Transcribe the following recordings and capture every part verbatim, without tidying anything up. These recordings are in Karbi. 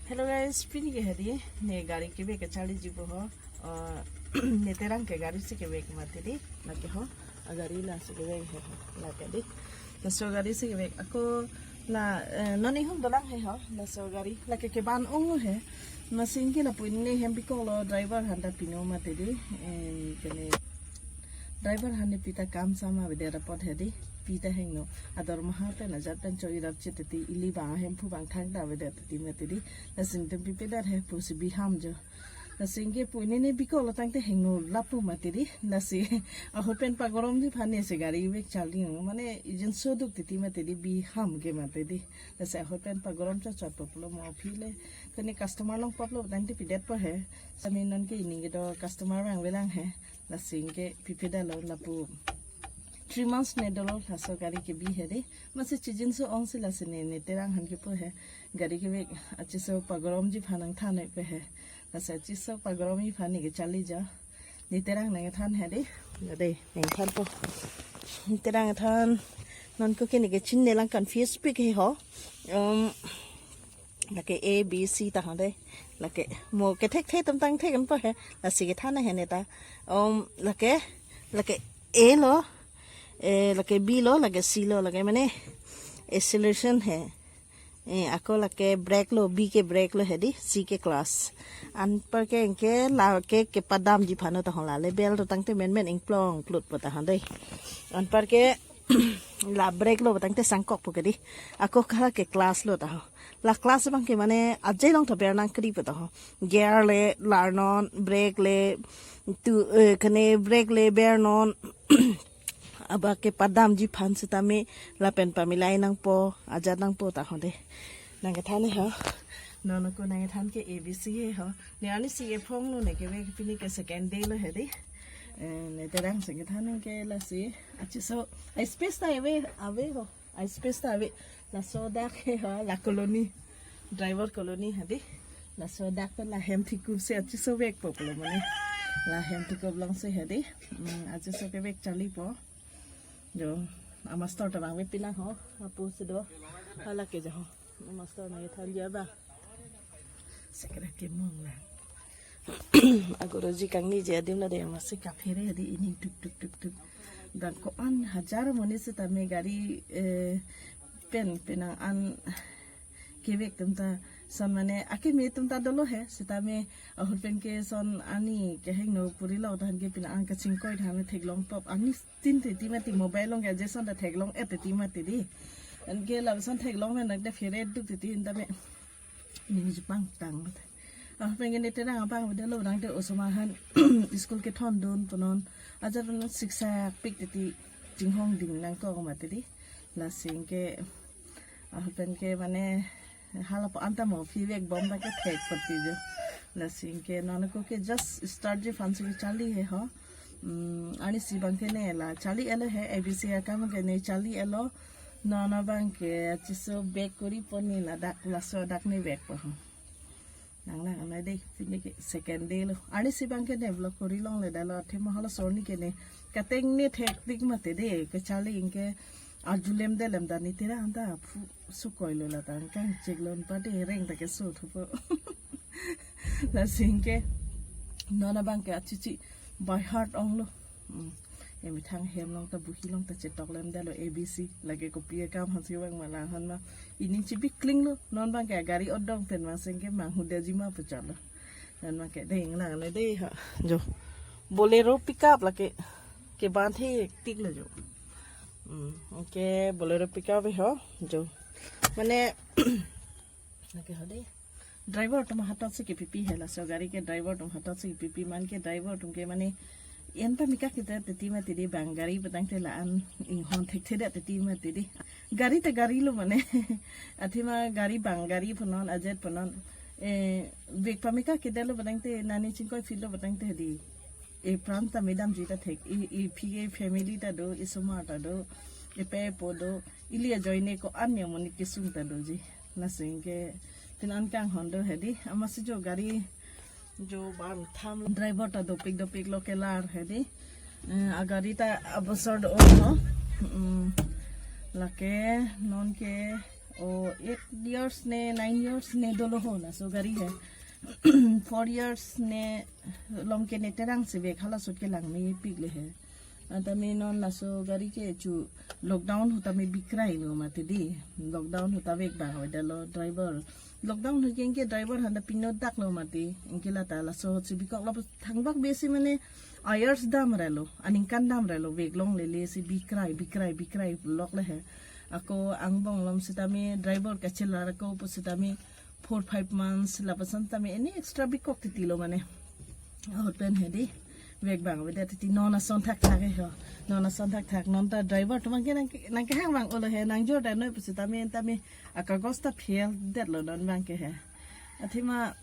Hello guys, pini ke hedi, ne gari kevek kacharliji po ho. Uh, ne Terang ke gari si kevek mati di, lake ho, agari lasi kevek he ho, lake di. Laso gari si kevek, ako la, eh, non inghong dolang he ho, laso gari, lake keban ong he. Amatsi ke lapu ne hem bikok lo driver aphan ta pino mati di, em, kene driver aphan ne pita kam sama avedet apot hedi, pita hingno. Adormaha pen ajat pen cho-i rapchit titi ili bang ahemphu bang thangta avedet titi mati di. Lasi netum pipedet he pusi biham jo. Lasi ke pu ne ne bikok lo tangte hingno lapu mati di. Lasi ahut pen pagoromji aphan ne si gari vek charli, mane ijin soduk titi mati di, biham ke mati di. Lasi ahut pen pagorom chot chot po pulo mo aphi le. Kene customer longpop lo tangte pidet po he. Sami non ke ining kedo customer vangvelang he. Lasi ke pipedetlo lapu three months ne dolo laso gari kebi hedi. Amatsi chijinso ongsi lasi ne, ne Terang aphan kepu he. Gari kevek achiso pagoromji aphan nangthan pe he. Lasi achiso pagoromji aphan ne kecharli jo. Ne Terang nangthan hedi. Dei, nangthan po. Ne Terang than non ko ke ne kechinine lang, confuse pik he ho. Um, lake A, B, C ta ho dei. Lake mo kethekthe atum tangthe kan po he. Lasi kethan he ne ta. Um, lake, lake A lo, eh, lake B lo, lake C lo, lake mane acceleration he. Eh, ako lake brake lo, B ke brake lo hedi, C ke clutch. Anpar ke anke lake kepadamji aphan ta ho, la le belt to tangte menmen ingplong klut po ta ho dei. Anpar ke la brake lo tangte sangkok po ke di. Ako kala ke clutch lo ta ho. La clutch abang ke mane aje long ta ber nangkri po ta ho. Gear le, larnon, brake le, tu, eh, kene brake le, bernon. Aba kepadamji aphan sitame lapen pamilai nangpo, ajat nangpo ta ho dei. Nangkethan he ho. Non ako nangkethan ke A B C he ho. Ne arnisi kephong lo, ne kevek pini ke second day lo hedi. Eh, ne Terang si kethan ke lasi. Achiso, space ta ave, ave ho. Space ta ave. Laso dak he ho, la colony. Driver colony hedi. Laso dak pen la hem thikup si achiso vek po pulo mane. La hem thikup longsi hedi. Hmm, achiso kevek charli po. Jo, amaster ta vangve pina ho, apu si do. Hala ke jo ho. Amaster nangthan ja ba. Sekre ke mong la. Aguruji kangniji adim la dei, amatsi kaphere di, ining tuk tuk tuk tuk. Bang ko-an hajar monit sitame gari, eh, pen penang an kevek atum ta, son mane akeme atum ta dolo he, sitame ahut pen ke son ani kehingno puri lo than ke penang an kachingkoi than theklong pop, arni tin titi mati, mobile along ke aje son ta theklong-et titi mati di. Anke lason theklong pen nangte phere duk titi tame ning jipang tang. Ah, pengen ne Terang abang udah lo nangte osomar aphan school kethondun punon. Ajat punon siksa pik titi chinghong ding nangkok mati di. Lasi ke, ah, pen ke mane hala po anta mo phi vek bom ta kethek pati jo. Lasi ke non ako ke just startji aphan si charli he ho. Hmm, arnisi abang ke ne la charli-et lo he, A B C akam ke ne charli-et lo. Non abang ke achiso back kori po, ne ladak laso dak ne vek po ho. Nang nang nang dei, pini ke second day lo. Arnisi abang ke ne vlog kori longledetlo, athema halaso arni ke ne kateng ne thektik mati dei, kacharli anke arjulem delem dan ne Terang ta phu sukoi lo, la tang kangchek lo, anpar dei reng ta keso thupo. Lasi ke non abang ke achichi by heart ong lo. Hmm. Emethang hem along ta, bohi along ta chetok lemdetlo A B C. Lake kopi akam aphan si vang ma, la aphan ma. Ining chibi kling lo. Non abang ke gari odong pen ma sing ke manghudeji ma puchot lo. Non abang ke dei nang ne dei ha. Jo. Bolero pickup lake keban thektik lo jo. Hmm. Anke Bolero pickup he ho. Jo. Mane lake ho dei. Driver atum hatot si kepipi he, laso gari ke driver atum hatot si kepipi, man ke driver atum ke mane en pameka kedet titi mati di, bang gari pu tangte la-an inghon thekthedet titi mati di. Gari ta gari lo mane. Athema gari bang gari punon, ajet punon. Eh, vek pameka kedet lo pu tangte, nani chingkoi phit lo pu tangte di. E pran ta medamji ta thek, e, e phi e family ta do, e somar ta do, e pe po do, ili ajoine ko-an ya monit kesung ta doji. Lasi ke penang kanghon do hedi, amatsi jo gari jo bang tham driver ta dopik dopik lo kelar hedi. Eh, agari ta abosor do ho. Mm, lake non ke O eight years ne nine years ne dolo ho laso gari he. Four years ne lom ke ne terang si vek, hala sot ke langmepik le he. Anta me non laso gari ke chu lockdown ahut tame bikroi lo mati di. Lockdown ahut ta vek bang avedetlo driver. Lockdown ahut ke anke driver aphan ta pino dak lo mati. Anke lata laso ahut si bikok lo, thangbak besi mane ayars damre lo, aningkan damre lo, vek longlele si bikroi, bikroi, bikroi lok le he. Ako angbong along sitame driver kachelar ako pu sitame four five months lapuson tame eni extra bikok titi lo mane. Ahut pen he di. Vek bang avedet titi, non ason thakthak he ho. Non ason thakthak, non ta driver atum abang ke nang, nangkehang bang olo he, nangjor damnoi pu sitame tame akagos ta fail detlo non abang ke he. Athema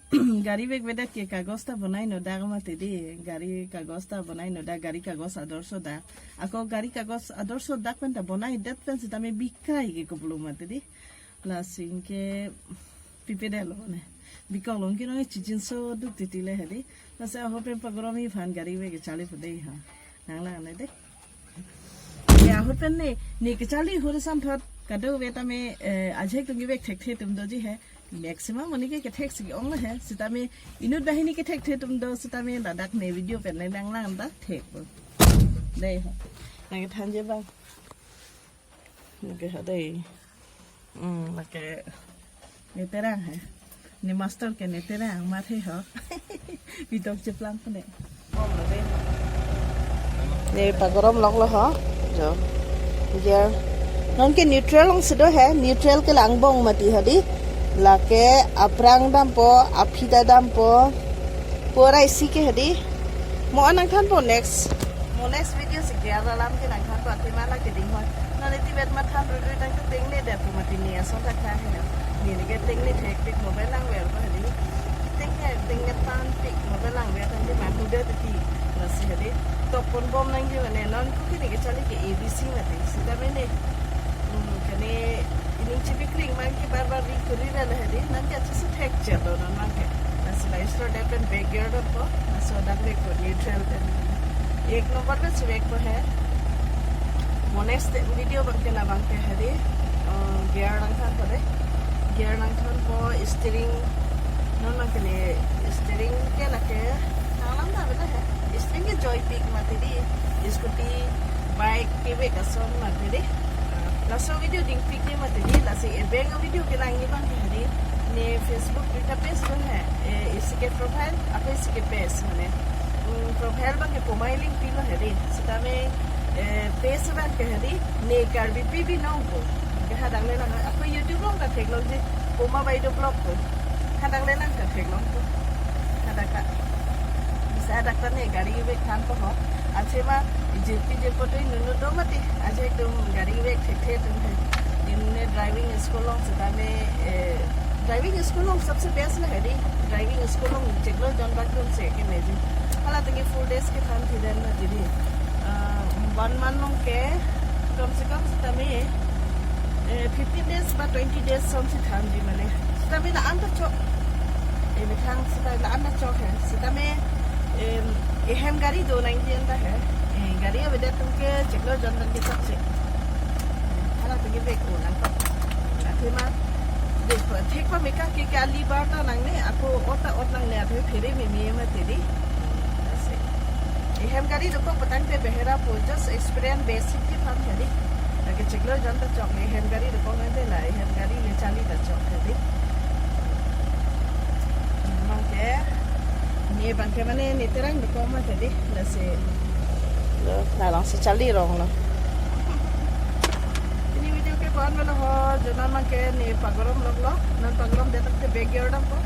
gari vekvedet ke kagos ta bonai no dak mati di. Gari kagos ta bonai no dak, gari kagos adorsho dak. Ako gari kagos adorsho dak pen ta bonaidet pen sitame bikroi ke kopilo mati di. Lasi anke pipedetlo ne. Bikok lo anke non chijinso duk titi le he di. Lasi ahut pen pagorom aphan gari vek kacharli pu dei ha. Nang lang ne de. Ya, ahut pen ne, ne kacharli ahut ason thot kadokave tame, eh, ajahek atum ke vek thekthe atum doji he. Maximum monit ke kethek si ong le he. Sitame inut banghini kethekthe atum do, sitame ladak ne video pen ne nang lang ta thek po. Dei ho. Nangkethanji bang. Nangke ha dei. Hmm, nangke ne terang he. Ne master ke ne terang mat he ho. Bidok cheplang ko ne. Ne pagorom loklo ho. Jo. Gear. Non ke neutral along si do he. Neutral ke la angbong mati ho di. Lake aphrang dampo, aphi ta dampo. Pura isi ke he di. Mo nangthanpo next. Mo next video si gear alam ke nangthanpo, athema lake ding hoi. Non iti bet mathan rui rui nang tengne det pu mati ne ason thakthak he na. Ne ne ke tengne thekpik, mobile langver pa he di. Tengne, tengne thanpik, mobile langver than di ma hudet ti. Lasi he di. Tokpon bom nangji mane non ko ke ne kacharli ke A B C mati. Sitame ne. Hmm, kene ining chibikring abang ke bar bar ring kuri le he di. Nang ke achu si thekchelo non abang ke. Lasi la isro det pen back gear dampo. Laso dak vekpo neutral pen. Ek number pen si vekpo he. Mo next video abang ke labang ke he di, eh, gear nangthanpo de. Gear nangthanpo, steering. Non abang ke ne steering ke lake nang lam ta bela he. Steering ke joypik mati di. Scooty, bike kevek ason mati di. Laso video dingpik ne mati di, lasi ebeng video kelang ne abang ke he di. Ne Facebook duita page do he, eh, A C K profile, ako A C K page mane. Hmm, profile abang ke Pomai Lingpi lo he di. Sitame, eh, page abang ke he di, ne Karbi P B Nongko. Ke hadak le lang, ako YouTube along ta theklongji, Poma Baideo Vlog ko. Hadak le lang ta theklongpo. Hadak ta. Bisa hadak ta ne gari vek thanpo ho. Athema jirpi jirpo to inut do mati. Ajahek atum gari vek thekthe atum he. Inut ne driving school along sitame, eh, driving school along sabse best lo he di. Driving school along chiklo jon bak atum si ke meji. Hala tangki full days kethan thi den mati di. Ah, one month along ke kam se kam sitame, eh, fifteen days ba twenty days ason si thanji mane. Sitame la-an ta chok. Eh, methang sita la-an ta chok he. Sitame, em, ehem gari do nangji anta he. Eh, gari avedet atum ke chiklo jon pen ke chokche. Hala atum ke vek-o nangkok. Athema, vek-o, thek pame ke ke kali bar ta nangne, ako ot ta ot nangne, athe phere meme mati di. Lasi. Ehem gari dokok petang te Beherapur, just experience basic ke pam jadi. Lake chiklo jon ta chok ehem gari dokok nang te la, ehem gari le charli ta chok jadi. Abang ke, ne abang ke mane ne terang dokok mati di, lasi. Lo, la along si charli rong lo. Pini video ke ko-an melo ho, jo non abang ke ne pagorom loklo, non pagorom det tangte back gear dampo.